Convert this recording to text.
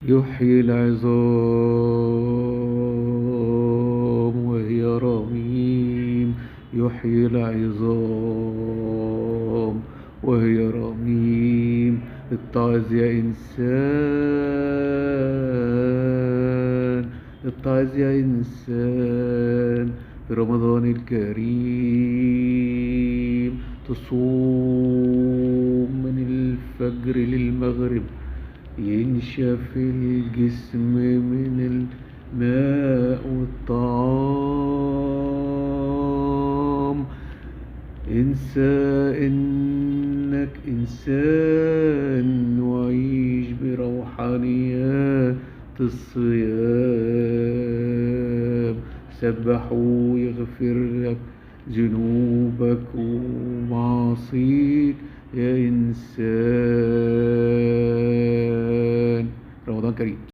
يحيي العظام وهي رميم، يحيي العظام وهي رميم. اتعظ يا إنسان، اتعظ يا إنسان في رمضان الكريم. تصوم من الفجر للمغرب، ينشف الجسم من الماء والطعام. انسى إنك إنسان وعيش بروحانيات الصيام. سبحوا يغفر لك ذنوبك ومعاصيك يا إنسان. رمضان كريم.